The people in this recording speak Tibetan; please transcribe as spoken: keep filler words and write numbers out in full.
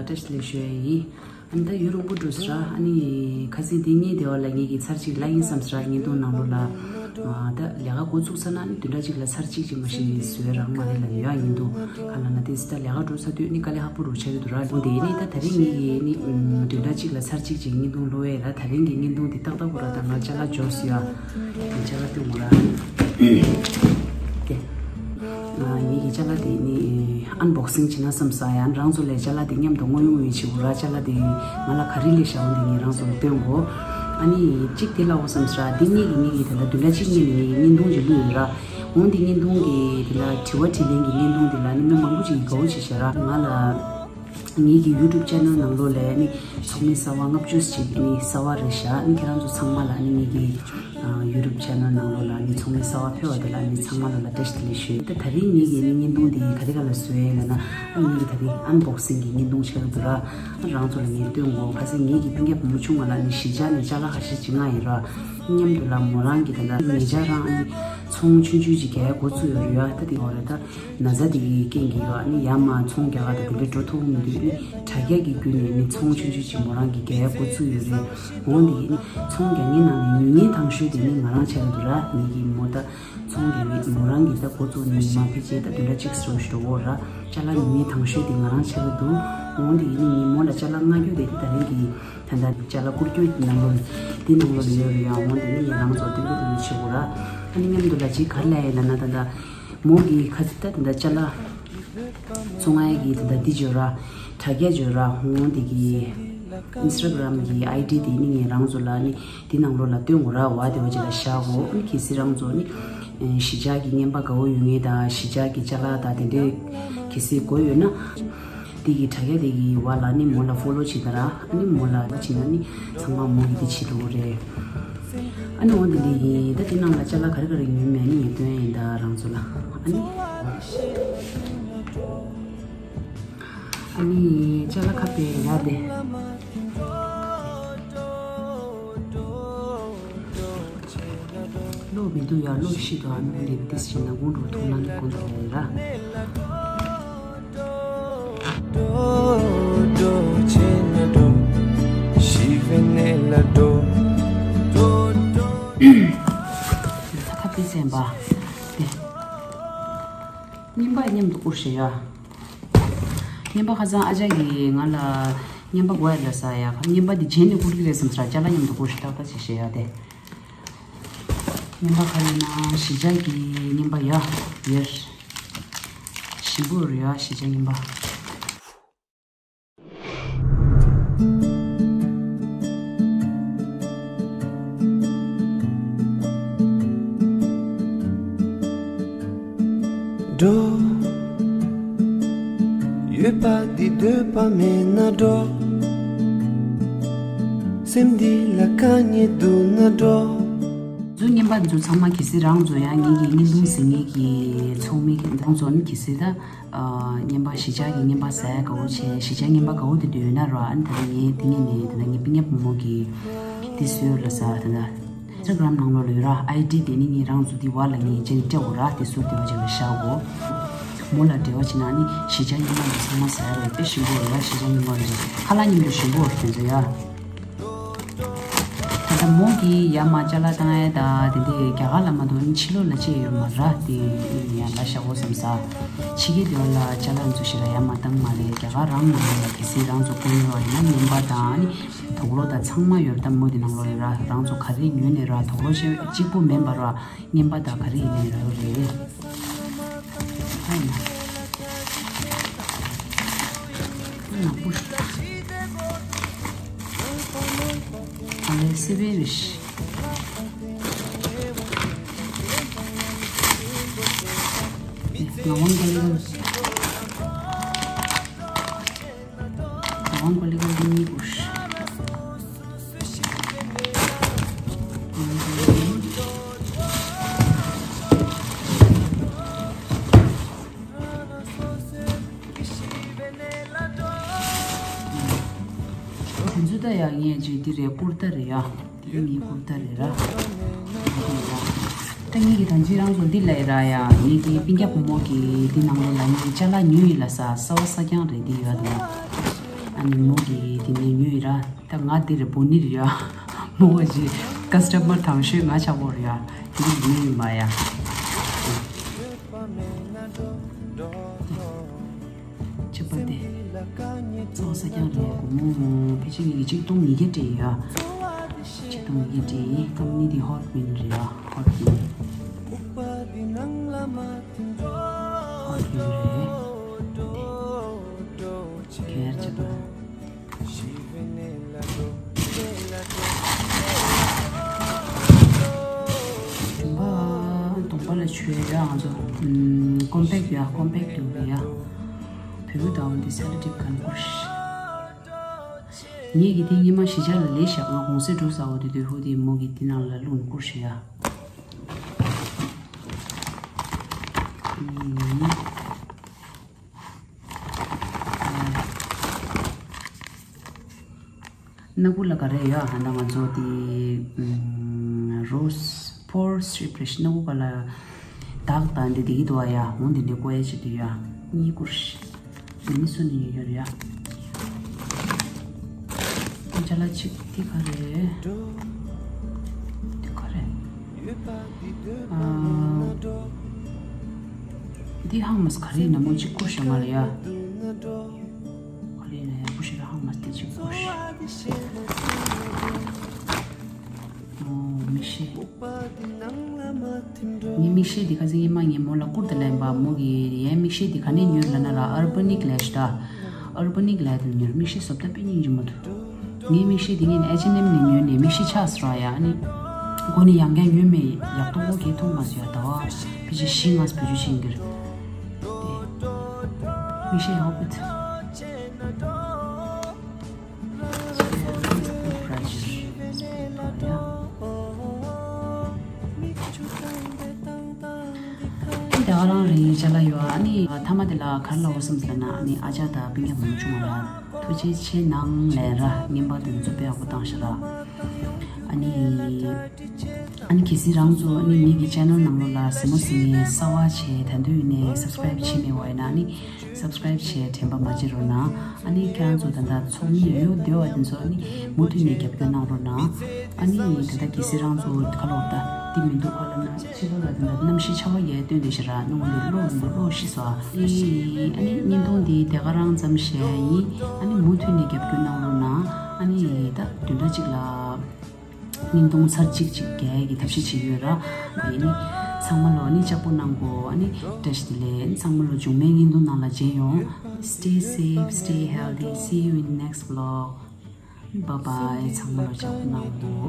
བཀྲ་ཤིས་བདེ་ལེགས་ཞུ་ཡ་ཡིན། ཨ་ནི་ད་ཡུན་རིང་པོ་འགྲོ་སོང་ར། ཨ་ནི་ཁ་སང་དེ་ཉིན་དེ་བ་ལ་ངེད་ཀྱིས་ཚར་གཅིག་ལབ་ཡིན་བསམ་སོང་ར། བརྙན་ཐུང་ནང་ལོགས་ལ། ཨ་ད་ལས་ཀ་འགོ་བཙུགས་ཚར་ན་ཨ་ནི་བདུན་ཕྲག་གཅིག་ལ་ཚར་གཅིག་ཅིག་མ་གཞི་ནས་བཟོས་རག་མ་རེད་ལབ་ཡོད། ཨ་བརྙན་ཐུང་ག་ལབ་ན་དེ་སི་ད་ལས་ཀ་འགྲོ་ཚར་དུས་ཨ་ནི་དཀའ་ལས་ཁག་པོ་རུ་ཆགས་ཀྱི་འདུག་ར། འོ་དེ་ནི་ད་ད་རིང་ངེད་ཀྱིས་ཨ་ནི་བདུན་ཕྲག་གཅིག་ལ་ཚར་གཅིག་ཅིག་བརྙན་ཐུང་ལོ་བས་ར། ད་རིང་གི་བརྙན་ཐུང་དེ་ཏག་ཏག་པོ་ར། ད་ང་ཅ་ལག་འབྱོར་སོང་ཡ། ཅ་ལག་སྟོན་དགོས་ར། དེ། ངེད་ཀྱི་ཅ་ལག་དེ་ནི་ཨན་བོག་སིང་བྱེད་ན་བསམ་ས་ཡང་རང་ཚོ་ལས་ཅ་ལག་དེ་མཉམ་དུ་དངོས་ཡོང་ཡོད་བྱེད་དགོས་ར། ཅ་ལག་དེ་ང་ལ་ག་རེ་ལས་བཞག་འོང་དེ་ངས་རང་ཚོ་ལ་སྟོན་དགོས། ཨ་ནི་གཅིག་དེ་ལ་འོ་བསམ་ས་ར། དེ་ངེད་ཀྱི་ངེད་ཀྱི་དེ་ལ་བདུན་ཕྲག་གཅིག་ཉིན་ནས་ངེད་ཀྱི་བརྙན་ཐུང་ཅིག་བླུགས་ཡོད་ར། འོང་དེ་བརྙན་ཐུང་གི་དེ་ལ་དྲི་བ་དྲིས་ལན་གྱི་བརྙན་ཐུང་དེ་ལ་ནི་མི་མང་པོ་ཅིག་གིས་དགའ་བོ་བྱེད་བཞག་ར། ང་ལ། ངེད་ཀྱི་ཡུ་ཊུབ་ཅེ་ནལ་ནང་ལོགས་ལ་ནི་ཚོགས་མི་གསར་པ་ལྔ་བཅུ་ཞིག་ནི་གསར་པ་རེད་བཞག་ནི་ཁྱེད་རང་ཚོ་ཚང་མ་ལ་ནི་ངེད་ཀྱི་ཡུ་ཊུབ་ཅེ་ནལ་ནང་ལོགས་ལ་ནི་ཚོགས་མི་གསར་པ་ཕེབས་པ་དེ་ལ་ནི་ཚང་མ་ལ་ལ་བཀྲ་ཤིས་བདེ་ལེགས་ཞུ། ད་ད་རིང་ངེད་ཀྱི་ནི་བརྙན་ཐུང་དེ་ག་རེ་ག་ལ་བཟོས་ཡིན་ལབ་ན། ཨ་ངེད་ཀྱི་ད་རིང་ཨན་བོག་སིང་གི་བརྙན་ཐུང་བྱེད་ཀྱི་འདུག་ར། ཨ་རང་ཚོ་ལ་ངས་སྟོན་དགོས། ཁ་སང་ངེད་ཀྱི་སྤུན་ཀྱག་བུ་མོ་ཆུང་བ་ལ་ནི་གཞིས་ཆགས་ནས་ཅ་ལག་ཁ་ཤས་ཅིག་མངགས་ཡིན་ར། མཉམ་དུ་ལ་མོ་རང་གི་དེ་ལ་ཉེ་ཆར་རང་ཨ་ནི་ཚོང་ཆུང་ཆུང་ཅིག་རྒྱག་འགོ་བཙུགས་ཡོད་རེད་ཡ། ད་དེ་འོ་རེད། ད་ན་ཚ་དེ་གི་རྐྱེན་གྱིས་ཡོད། ཨ་ནི་ཡར་མར་ཚོང་རྒྱག་ག་ད་དེ་འདྲ་འགྲོ་ཐུབ་མི་འདུག་ནི་དྲ་རྒྱ་གི་བརྒྱུད་ནས་ནི་ཚོང་ཆུང་ཆུང་ཅིག་མོ་རང་གིས་རྒྱག་འགོ་བཙུགས་ཡོད་རེད། འོ་འདི་ནི་ཚོང་རྒྱག་མཁན་ནང་ནས་ཉུང་ཉུང་དང་ཤོས་དེ་ནི་ང་རང་ཆགས་ཀྱི་འདུག་ར། ངེད་ཀྱི་མོ་ད་ཚོང་རྒྱག་མཁན་མོ་རང་གིས་ད་འགོ་བཙུགས་ནས་མ་ཕལ་ཆེར་ད་བདུན་ཕྲག་གཅིག་ཙམ་ཞིག་འགྲོ་གི་ཡོད་ར། ཅ་ལག་ཉུང་ཉུང་དང་ཤོས་དེ་ང་རང་ཆགས་ཀྱི་འདུག་འོ་འདི་ནི་ངའི་མོ་ལ་ཅ་ལག་མངགས་རྒྱུ་དེ་ད་རིང་གི་ད་ལྟ་ཅ་ལག་བསྐུར་རྒྱུ་ནང་ལོགས་འདི་ནང་ལོགས་ལ་ཡོད་རེད་ཡ། འོ་འདི་ནི་ངས་རང་ཚོ་སྟོན་རྒྱུ་དེ་ནི་བྱེད་དགོས་ར། ཨ་ནི་མཉམ་དུ་ལ་ཅིག་ག་རེ་ལབ་ཡ་ཡིན་ལབ་ན། ད་ལྟ་མོ་གི་ཁ་ཅིག་ད་ད་ལྟ་ཅ་ལག་བཙོང་ཡ་གི་ད་ལྟ་འདི་བརྗོད་ར། དྲ་རྒྱ་བརྗོད་ར། འོ་འདི་གི་ཨིན་སི་ཊ་གྷི་རམ་གི་ཨའི་ཌི་དེ་ནི་ངས་རང་ཚོ་ལ་ནི་འདི་ནང་ལོགས་ལ་སྟོན་དགོས་ར། བ་དེ་བ་ཅིག་ལ་བཞག་གོ། ཨ་ནི་གལ་སྲིད་རང་ཚོ་ནི་གཞིས་ཆགས་ཀྱི་རྔན་པ་དགའ་བོ་ཡོད་མཁན་དང་གཞིས་ཆགས་ཀྱི་ཅ་ལག་དང་དེ་འདྲའི་གལ་སྲིད་དགོས་ཡོད་ན། དེ་གི་དྲ་རྒྱ་དེ་གི་བ་ལ་ནི་མོ་ལ་ཕོ་ལོ་བྱེད་ད་ར། ཨ་ནི་མོ་ལ་བྱེད་ན་ནི་ཚང་མ་མོ་གི་དེ་བྱེད་འགྲོ་གི་རེད། ཨ་ནི་འོ་དེ་འདི་ཡིན། ད་དེ་ནང་ལ་ཅ་ལག་ག་རེ་ག་རེ་ཡོད་མེད་ནི་ངས་སྟོན་ཡིན་ད་རང་ཚོ་ལ། ཨ་ནི། ཨ་ནི་ཅ་ལག་ཁ་པའི་ཡ་དེ། བློ་མི་འདུག་ཡ། བློ་ཤི་འདུག་ཨ་ནི་ལེབ་ཏིས་ཤི་ན་དགུང་འགྲོ་ཐུག་ན་ནི་དགོངས་དག་ཡིན་ལ། ཁ་པའི་སེམས་པ་དེ། རྔན་པ་མཉམ་དུ་བསྐུར་ཤེས་ཡ། རྔན་པ་ཁ་སང་ཨ་ཅག་གིས་ང་ལ་རྔན་པ་དགོས་ཡ་ལ་ཟ་ཡ། རྔན་པ་འདི་རྗེས་ནས་བསྐུར་གི་རེད་བསམ་ས། ཅ་ལག་མཉམ་དུ་བསྐུར་ཤེས་ཏག་ཏག་བྱེད་ཤེས་ཡ་དེ། རྔན་པ་ག་རེ་ན་གཞིས་ཆགས་ཀྱི་རྔན་པ་ཡ། ཡེར། ཞིམ་པོ་རེད་ཡ་གཞིས་ཆགས་རྔན་པ། འགྲོ། ཡོད་པ་འདི་འདོད་པ་མེད་ན་འགྲོ། སེམས་འདི་ལ་དཀའ་ངལ་འདུག་ན་འགྲོ། ཚོ་རྔན་པ་ཚོ་ཚང་མ་གལ་སྲིད་རང་ཚོ་ཡང་ངེད་ཀྱི་བརྙན་ཐུང་གཟིགས་མཁན་གྱི་ཚོགས་མི་རང་ཚོ་ནི་གལ་སྲིད་ད། ཨ་རྔན་པ་གཞིས་ཆགས་ཀྱི་རྔན་པ་ཟ་ཡ་དགའ་བོ་བྱས། གཞིས་ཆགས་རྔན་པ་དགའ་བོ་དེ་འདྲ་ཡོད་ན་ར། ཨ་ནི་ད་ལྟ་ངས་དེ་ངས་ནས་ད་ལྟ་ངའི་སྤུན་ཀྱག་བུ་མོ་གིས་དེ་བཟོས་ལ་ཟ། ད་ལྟ་ཨིན་སི་ཊ་གྷི་རམ་ནང་ལོགས་ལ་ཡོད་ར། ཨའི་ཌི་དེ་ནི་ངས་རང་ཚོ་དེ་བར་ལ་ངས་རྗེས་ནས་སྤྲད་དགོས་ར། དེ་བཟོ་དེ་བ་ཅིག་ལ་བཞག་གོ། མོ་ལ་འབྲེལ་བ་བྱེད་ན་ནི་གཞིས་ཆགས་རྔན་པ་ལ་ཚང་མ་ཟ་ཡ་རེད། དཔེ་ཞིམ་པོ་རེད་ཡ། གཞིས་ཆགས་རྔན་པ་ལ་ཁ་ལག་མཉམ་དུ་ཞིམ་པོ་རེད་དེ་ཚོ་ཡ། ད་ལྟ་མོ་གིས་ཡར་མར་ཅ་ལག་བཏང་ཡས་ད་དེ་འདྲས་རྒྱ་གར་ལ་མ་གཏོགས་ཕྱི་ལོགས་ལ་ཅི་ཡོད་མ་རེད། དེ་ཡང་ལ་ཤ་བོ་བསམ་ས། ཕྱི་རྒྱལ་དེ་བ་ལ་ཅ་ལག་ཚོ་ཞིག་ལ་ཡར་མར་བཏང་མ་རེད། རྒྱ་གར་རང་ནང་ལ་གལ་སྲིད་རང་ཚོ་དགོས་ཡོད་པ་ཡིན་ན་རྔན་པ་དང་ནི་དུག་ལོག་དང་ཚང་མ་ཡོད་རེད། ད་མོ་དེ་ནང་ལོགས་ལ་ར་རང་ཚོ་ག་རེ་ཉོས་ནས་ར་དུག་ལོག་གཅིག་པོ་མིན་པ་ར་རྔན་པ་དང་ག་རེ་ཡིན་ནའི་ར་ཡོད་རེད། ཨ་ཡིན་ན། ནག་པོ། ཨ་ལེ་སེ་བེ་རེ་ཤི། ང་དབང་གོ་ལེ་གོ། ང་དབང་གོ་ལེ་གོ་གཉིས་པོ་ཤི། དེ་ཚོ་ད་ཡ་ངས་ཅིག་འདི་རེད། ཀུར་ཏ་རེད་ཡ། འདི་ངའི་ཀུར་ཏ་རེད་ར། ད་ངེད་ཀྱི་ད་ཅི་རང་ཚོ་འདི་ལས་ར་ཡ། ངེད་ཀྱི་སྤུན་ཀྱག་བུ་མོ་གི་འདི་ནང་ལོགས་ལ་ངེད་ཀྱི་ཅ་ལག་ཉོས་ཡིན་ལ་ས་ས་བ་ས་རྐྱང་རེད། འདི་ཡོད་དེ། ཨ་ནི་མོ་གི་དེ་ནས་ཉོས་ཡིན་ར། ད་ང་དེ་རེད་བོ་ནི་རེད་ཡ། མོ་བ་ཞིག་ཀ་སི་ཊ་མར་དང་ཤོས་ང་ཆགས་པོ་རེད་ཡ། དེ་ནས་ཉོས་ཡིན་པ་ཡ། ཁྱད་པར་དེ། གཙོ་ས་ཀྱང་རེད་གོ་མོ། ཕལ་ཆེར་ངེད་ཀྱི་ཆིག་སྟོང་ཉིས་བརྒྱ་སྤྲད་ཡ། ཆིག་སྟོང་ཉིས་བརྒྱ་སྤྲད་ཡིན། ཀམ་ནི་དེ་ཧོཊ་མིན་རེད་ཡ། ཧོཊ་མིན། ཧོཊ་མིན་རེད། དེ་ཁྱེར་ཆེ་པ། གདོང་པ་གདོང་པ་ལ་བྱོས་ཡ་ང་ཚོ། ཨམ། ཀོམ་པེག་ཡ། ཀོམ་པེག་ཡོད་རེད་ཡ། བོད་བུ་དང་འདི་སེ་ལ་ཊིབ་གན་ཀུར་ཤི། ངེད་ཀྱི་དེ་ཉི་མ་གཞིས་ཆགས་ལ་ལས་བཞག་ང་གུང་སེང་འགྲོ་ས་འོ་དེ་དུས་ཧུ་དེ་མོ་གི་དེ་ནང་ལ་བླུགས་ནས་ཀུར་ཤི་ཡ། ཨམ། སྣ་ཁུག་ལ་ག་རེ་ཡོད་ཧ་ན་ང་ཚོ་དེ། ཨམ། རོ་སི་པོར་སི་ཊི་རིབ་རེ་ཤི། སྣ་ཁུག་ག་ལ་དག་དང་དེ་དེ་གི་དུ་བ་ཡ། འོང་དེ་འདྲའི་ཀོ་ཡ་ཆེ་དུ་ཡ། གཉིས་ཀུར་ཤི། མི་སུ་ནི་ཡོད་ཡོད་ཡ། ཅ་ལག་ཅིག་དེ་ག་རེ། དེ་ག་རེ། ཨ། འདི་ཧང་མ་སི་ག་རེ་ཡིན་ན་མོ་གཅིག་བསྐུར་ཤོག་ང་ལ་ཡ། ག་རེ་ཡིན་ན་ཡ་བསྐུར་ཤོག་ར། ཧང་མ་སི་དེ་གཅིག་བསྐུར་ཤོག་ཨོ། མིག་ཤེལ། ངའི་མིག་ཤེལ་འདི་ཁ་སང་ཉི་མ་ངས་མོ་ལ་བསྐུར་ཏེ་ལན་པ། མོ་གིས་ཡའི་མིག་ཤེལ་འདི་ག་ནས་ཉོས་ལབ་ན་ར། ཨར་བ་ནིག་ལེ་ཤི་ད། ཨར་བ་ནིག་ལེ་དུ་ཉོས། མིག་ཤེལ་བཟོ་ལྟ་དཔེ་སྙིང་རྗེ་མོ་འདུག་ངའི་མིག་ཤེལ་འདི་ངས་ཨེཆ་ཨེན་ཨེམ་ནས་ཉོས་ནས་མིག་ཤེལ་ཆགས་སོང་ཡ། ཨ་ནི་མགོ་ནས་ཡང་བསྐྱར་ཉོས་མེད། ཡག་ཏོག་པོ་གས་མཐོང་མ་སོང་ཡ། ཟླ་བ་ཕལ་ཆེར་བཞི་ལྔ་བེད་སྤྱོད་བྱེད་ཀྱི་རེད། དེ་མིག་ཤེལ་ཡག་པོ་འདུག་དེ་ག་རང་རེད་ཅ་ལག་ཡོད། ཨ་ནི་མཐའ་མ་དེ་ལ་ག་རེ་ལབ་དགོས་བསམ་ཟེར་ན། ཨ་ནི་ཨ་ཅག་དང་སྤུན་ཀྱག་མང་ཆུང་བ་ལ་ཐུགས་རྗེ་ཆེ་གནང་ལབ་ར། རྔན་པ་དེ་ཚོ་དཔེ་ཡག་པོ་བཏང་ཤག་ར། ཨ་ནི། ཨ་ནི་གལ་སྲིད་རང་ཚོ་ཨ་ནི་ངེད་ཀྱི་ཆེ་ནལ་ནང་ལོགས་ལ་གཟིགས་མོ་གཟིགས་མཁན་གསར་པ་བྱས། ད་དུང་ཡིན་ནའི་སབ་སི་ཀ་རེབ་བྱས་མེད་པ་ཡིན་ན། ཨ་ནི་སབ་སི་ཀ་རེབ་བྱས་དྲན་པ་མ་བརྗེད་རོགས་གནང་། ཨ་ནི་ཁྱེད་རང་ཚོ་ད་ལྟ་ཚོགས་མི་ཡོད་བསྡད་པ་དེ་ཚོ་ཨ་ནི་མུ་མཐུད་ནས་རྒྱབ་སྐྱོར་གནང་རོགས་གནང་། ཨ་ནི་ད་ལྟ་གལ་སྲིད་རང་ཚོ་ག་ལབ་ད་འདི་མི་འདུག་ག་ལབ་ན། ཕྱི་ལོགས་ལ་ད་ལྟ་གནམ་གཤིས་ཆར་པ་ཡར་ཐོན་བསྡད་ཤག་ར། སྣུམ་འདི་གློག་མི་འདུག་གློག་ཤི་སོང་ཨ། ཨ་ནི་བརྙན་ཐུང་འདི་དེ་ག་རང་ཙམ་བཞག་ཡིན། ཨ་ནི་མུ་མཐུད་ནས་རྒྱབ་སྐྱོར་གནང་རོགས་གནང་། ཨ་ནི་ད་བདུན་ཕྲག་གཅིག་ལ་བརྙན་ཐུང་ཚར་གཅིག་ཅིག་རྒྱག་གི་ཐབས་ཤེས་བྱེད་ཀྱི་ཡོད་ར། ཨ་ནི་ཚང་མ་ལོ་ཨ་ནི་ལྕགས་པོ་གནང་དགོས། ཨ་ནི་བཀྲ་ཤིས་བདེ་ལེགས། ཨ་ནི་ཚང་མ་ལོ་མཇུག་མའི་བརྙན་ཐུང་ནང་ལ་མཇལ་ཡོང་། Stay safe, stay healthy. See you in next vlog. Bye bye. ཚང་མ་ལོ་ལྕགས་པོ་གནང་དགོས།